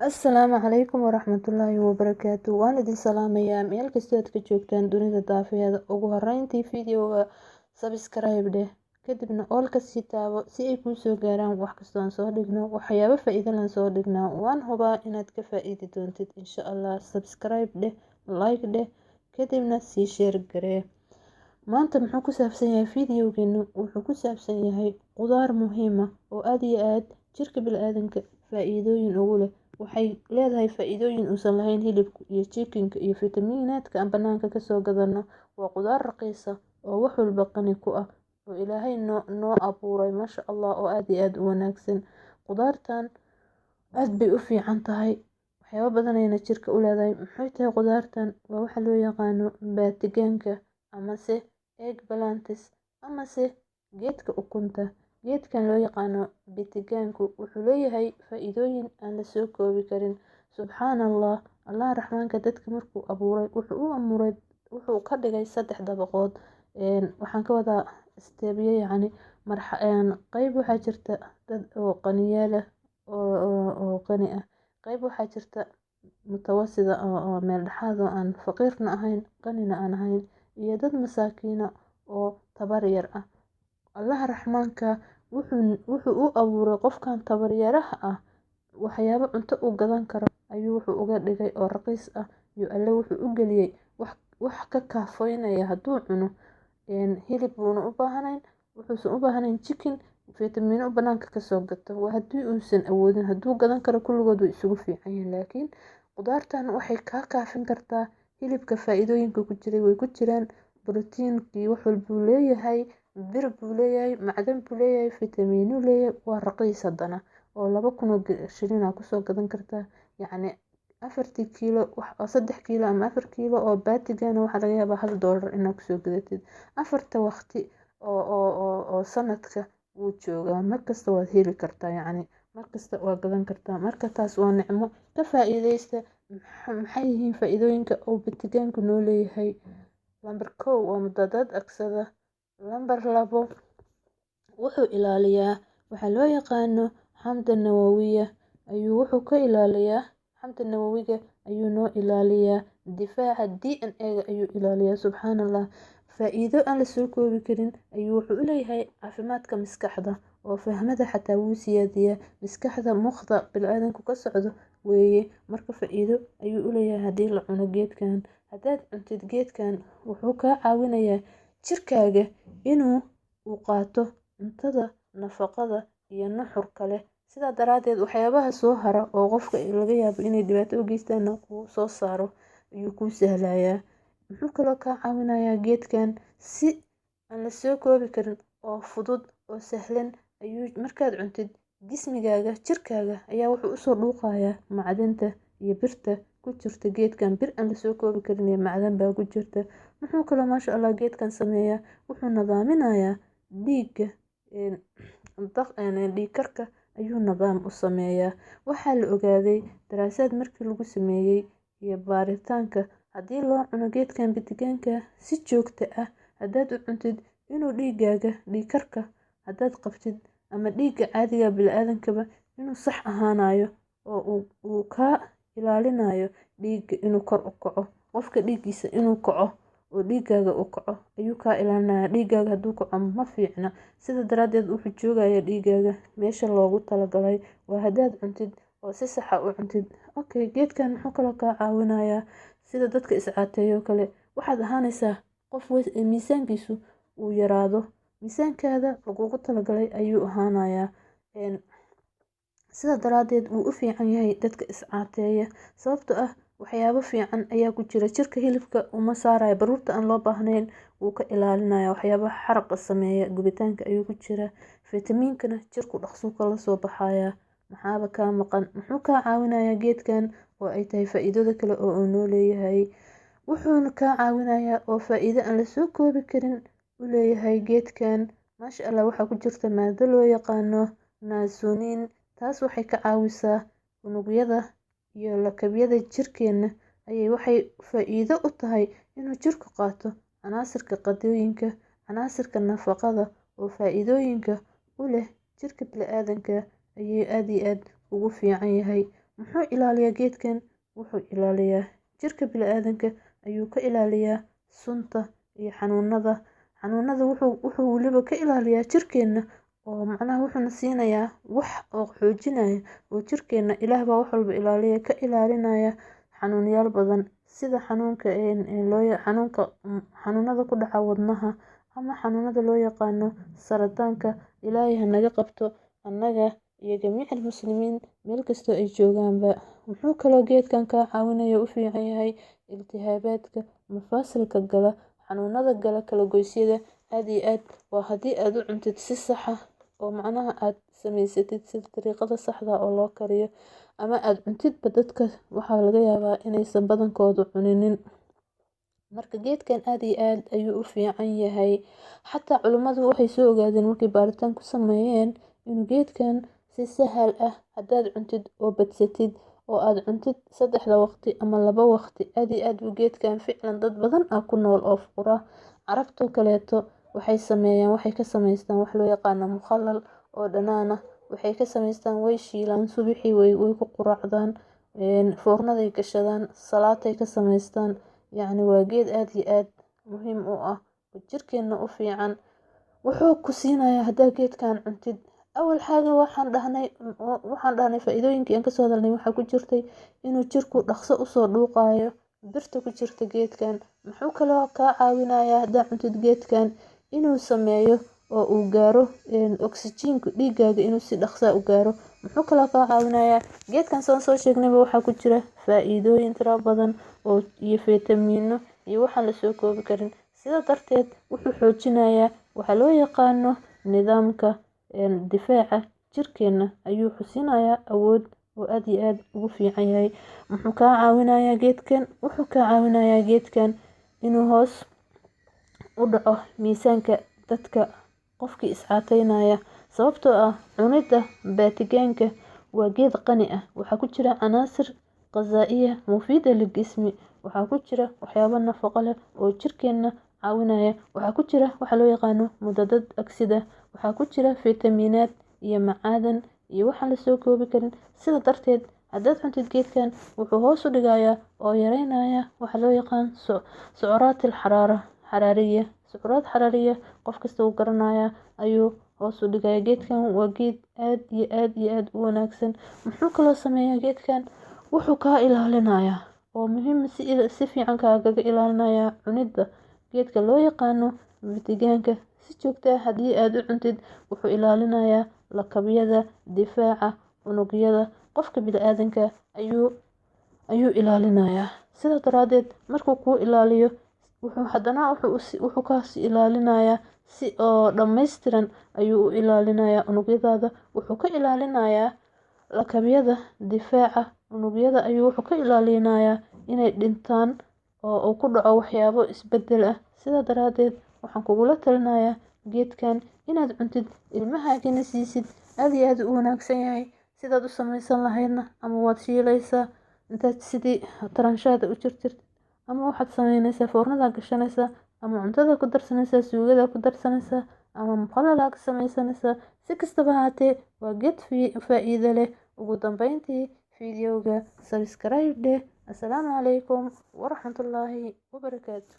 Asalaamu calaykum waraxmatullaahi wabarakaatu. Waan idin salaamayaa meel kastoo aad ka joogtaan dunida daafeeda. Ugu horeyntii videoga subscribe dheh, kadibna all ka sii taabo si ay kuu soo gaaraan wax kastoo aan soo dhigno. Waxyaabo faa-iido lan soo dhignaa, waan hubaa inaad ka faa-iidi doontid insha Allah. Subscribe dheh, like dheh, kadibna sii share garee. Maanta muxuu ku saabsan yahay videogeenu? Wuxuu ku saabsan yahay qudaar muhiima oo aada iyo aada jirka biniaadanka faa-iidooyin ugu leh. Waxay leedahay faa-iidooyin uusan lahayn hilibka iyo chickenka iyo fitamiinaadka aan banaanka kasoo gadano. Waa qudaar raqiisa oo wax walba qani ku ah oo Ilaahay noo abuuray, maasha Allah, oo aada iyo aada u wanaagsan. Qudaartan aada bay u fiican tahay, waxyaabo badanayna jirka u leedahay. Maxay tahay qudaartan? Waa waxa loo yaqaano baatigaanka amase eggplants amase geedka ukunta. Geedkan loo yaqaano bitigaanku wuxuu leeyahay faa-iidooyin aan la soo koobi karin. Subxaan Allah, Allah raxmaanka dadka markuu abuuray wuxuu u amuuray, wuxuu ka dhigay saddex dabaqood. Waxaan ka wadaa stepyo, yacni qeyb waxaa jirta dad oo qaniyaal ah oo qani ah, qeyb waxaa jirta mutawasida oo meel dhexaad oo aan faqiirna ahayn qanina aan ahayn, iyo dad masaakiina oo tabar yar ah. Allaha raxmaanka wuxuu u abuuray qofkan tabaryaraha ah waxyaabo cunto uu gadan karo ayuu wuxuu uga dhigay oo raqiis ah. Iyo Alle wuxuu u geliyey wax ka kaafoynaya hadduu cuno hilib buuna u baahanayn, wuxuusan u baahanayn chicken, fitamiino banaanka kasoo gato. Waa haddii uusan awoodin. Hadduu gadan karo kulligood way isugu fiican yihiin, laakiin qudaartan waxay kaa kaafin kartaa hilibka. Faa-iidooyinka ku jiray way ku jiraan, borotiinkii wax walbuu leeyahay, bir buu leeyahay, macdan buu leeyahay, fitamiino leeyahay. Waa raqiis haddana oo 2000 oo shilin aa kusoo gadan kartaa, yacni 4-tii kiilo, 3 kiilo ama 4 kiilo oo baatigana waxaa laga yaabaa $1 inaad kusoo gadatid. Afarta waqti oo sanadka wuu joogaa, markasta waad heli kartaa, yacni markasta waa gadan kartaa. Marka taas waa nicmo, ka faa-iideysta. Maxay yihiin faa-iidooyinka uu bitigaanku noo leeyahay? Lambar 1 waa mudadaad agsada. Lambar 2, wuxuu ilaaliyaa waxaa loo yaqaano xamda nawawiya ayuu wuxuu ka ilaaliyaa, xamda nawawiga ayuu noo ilaaliyaa, difaaca DNA-ga ayuu ilaaliyaa. Subxaan Allah, faa-iido aan lasoo koobi karin ayuu wuxuu u leeyahay caafimaadka maskaxda oo fahmada xataa wuu siyaadiyaa. Maskaxda mukhda biniaadanku ka socdo weeye. Marka faa-iido ayuu u leeyahay haddii la cuno geedkan. Haddaad cuntid geedkan, wuxuu kaa caawinayaa jirkaaga inuu uu qaato cuntada nafaqada iyo nuxurka leh. Sidaa daraadeed waxyaabaha soo hara oo qofka laga yaabo inay dhibaato u geystaanna kuu soo saaro ayuu kuu sahlayaa. Muxuu kaloo kaa caawinayaa geedkan? Si aan la soo koobi karin oo fudud oo sahlan ayuu markaad cuntid jismigaaga, jirkaaga ayaa wuxuu usoo dhuuqayaa macdanta iyo birta ku jirta geedkan. Bir aan lasoo koobi karin iyo macdan baa ku jirta. Muxuu kaloo, maasha Allah, geedkan sameeyaa? Wuxuu nadaaminayaa dhiigga, dhiig karka ayuu nidaam u sameeyaa. Waxaa la ogaaday daraasaad markii lagu sameeyey iyo baaritaanka, haddii loo cuno geedkan bitigaanka si joogto ah, haddaad u cuntid, inuu dhiigaaga, dhiig karka haddaad qabtid ama dhiigga caadiga biniaadankaba, inuu sax ahaanayo oo uu kaa ilaalinayo dhiigga inuu kor u kaco. Qofka dhiiggiisa inuu kaco oo dhiigaaga uu kaco ayuu kaa ilaalinaya. Dhiigaaga hadduu kaco ma fiicna. Sida daraadeed wuxuu joogaya dhiigaaga meesha loogu talagalay. Waa haddaad cuntid oo si saxa u cuntid. Okay, geedkan muxuu kaloo kaa caawinayaa? Sida dadka iscaateeyo kale, waxaad ahaanaysaa qof miisaankiisu uu yaraado, miisaankaada lagugu talagalay ayuu ahaanayaa. Sida daraadeed wuu u fiican yahay dadka iscaateeya, sababtoo ah waxyaabo fiican ayaa ku jira. Jirka hilibka uma saaraya, baruurta aan loo baahnayn wuu ka ilaalinaya, waxyaabaha xaraqa sameeya, gubitaanka ayuu ku jiraa. Fitamiinkana jirku dhaqsuu kala soo baxaya. Maxaaba kaa maqan? Muxuu kaa caawinayaa geedkan oo ay tahay faa-iidada kale oo uu noo leeyahay? Wuxuuna kaa caawinayaa oo faa-iido aan lasoo koobi karin u leeyahay geedkan, maasha Allah, waxaa ku jirta maado loo yaqaano naasoniin. Taas waxay ka caawisaa unugyada iyo lakabyada jirkeena ayay waxay faa-iido u tahay inuu jirku qaato canaasirka qadooyinka, canaasirka nafaqada oo faa-iidooyinka u leh jirka biniaadanka ayay aada iyo aada ugu fiican yahay. Muxuu ilaaliyaa geedkan? Wuxuu ilaaliyaa jirka bini'aadanka, ayuu ka ilaaliyaa sunta iyo xanuunada. Xanuunada wuxuu weliba ka ilaaliyaa jirkeena, oo macnaha wuxuuna siinayaa wax oo xoojinaya oo jirkeena, Ilaah baa wax walba ilaaliya, ka ilaalinaya xanuunyaal badan, sida xanuunka loo xanuunka xanuunada ku dhaca wadnaha ama xanuunada loo yaqaano sarataanka. Ilaahay ha naga qabto annaga iyo jamiic muslimiin meel kastoo ay joogaanba. Muxuu kaloo geedkan kaa caawinaya, u fiican yahay iltihaabaadka mafaasilka gala, xanuunada gala kala goysyada aad iyo aad. Waa haddii aad u cuntid si sax ah, oo macnaha aad samaysatid sida dariiqada saxda oo loo kariyo, ama aad cuntidba. Dadka waxaa laga yaabaa inaysan badankoodu cuninin. Marka geedkan aad iyo aad ayuu u fiican yahay. Xataa culimmadu waxay soo ogaadeen markay baaritaan ku sameeyeen inuu geedkan si sahal ah haddaad cuntid oo badsatid oo aada cuntid 3da waqti ama 2 waqti, aad iyo aad buu geedkan ficlan. Dad badan ah ku nool oo fuqura Carabtoo kaleeto waxay sameeyaan, waxay ka samaystaan wax loo yaqaano mukhalal oo dhanaan ah. Waxay ka samaystaan, way shiilaan subaxii, way ku quraacdaan, foornaday gashadaan, salaatay ka samaystaan. Yacni waa geed aad iyo aad muhiim u ah oo jirkeena u fiican. Wuxuu ku siinayaa haddaa geedkan cuntid, awal xaaga waxaan dhahnay faa-iidooyinkii aan kasoo hadalnay waxaa ku jirtay inuu jirku dhaqso usoo dhuuqayo birta ku jirta geedkan. Muxuu kaloo kaa caawinayaa haddaa cuntid geedkan? Inuu sameeyo oo uu gaaro oksijiinku dhiigaaga, inuu si dhaqsa u gaaro. Muxuu kaloo kaa caawinayaa geedkan? Soo sheegnayba, waxaa ku jira faa-iidooyin tiro badan oo iyo fitamiino iyo waxaan lasoo koobi karin. Sidaa darteed wuxuu xoojinayaa waxaa loo yaqaano nidaamka difaaca jirkeena, ayuu xusinayaa awood oo aad iyo aad ugu fiican yahay. Muxuu kaa caawinayaa geedkan? Wuxuu kaa caawinayaa geedkan inuu hoos u dhaco miisaanka dadka, qofkii iscaateynaya, sababtoo ah cunida baatigaanka waa geed qani ah. Waxaa ku jira canaasir qazaa'iya mufiida liljismi, waxaa ku jira waxyaabo nafaqo leh oo jirkeena caawinaya. Waxaa ku jira waxa loo yaqaano mudadad agsida, waxaa ku jira fitamiinaad iyo macaadan iyo waxaan lasoo koobi karin. Sida darteed haddaad cuntid geedkan, wuxuu hoos u dhigayaa oo yareynaya waxa loo yaqaan sucuraat alxaraara xaraariya, sucuraat xaraariya qof kasta uu garanaya ayuu hoos u dhigaya. Geedkan waa geed aad iyo aad iyo aad u wanaagsan. Muxuu kaloo sameeyaa geedkan? Wuxuu kaa ilaalinayaa oo muhiim si fiican kaagaga ilaalinaya cunida geedka loo yaqaano bitigaanka si joogto ah haddii aada u cuntid. Wuxuu ilaalinayaa lakabyada difaaca unugyada qofka bini-aadanka ayuu ilaalinayaa. Sidaa daraadeed markuu kuu ilaaliyo, wuxuu haddana wuxuu kaasi ilaalinayaa si oo dhammaystiran ayuu u ilaalinayaa unugyadaada. Wuxuu ka ilaalinayaa lakabyada difaaca unugyada, ayuu wuxuu ka ilaalinayaa inay dhintaan oo uu ku dhaco waxyaabo isbedel ah. Sidaa daraadeed waxaan kugula talinayaa geedkan inaad cuntid, ilmahaagina siisid. Aada iyo aada u wanaagsan yahay. Sidaad u sameysan lahaydna, ama waad shiilaysaa intaad sidii taranshaada u jirtirtid, ama waxaad sameyneysaa foornada gashanaysaa, ama cuntada ku darsanaysaa, suugada ku darsanaysaa, ama mukhalala ka sameysanaysaa. Si kastaba ahaatee waa geed faa-iido leh. Ugu dambeyntii fiidiyowga subscribe dheh. Assalaamu calaykum waraxmatullaahi wabarakaatu.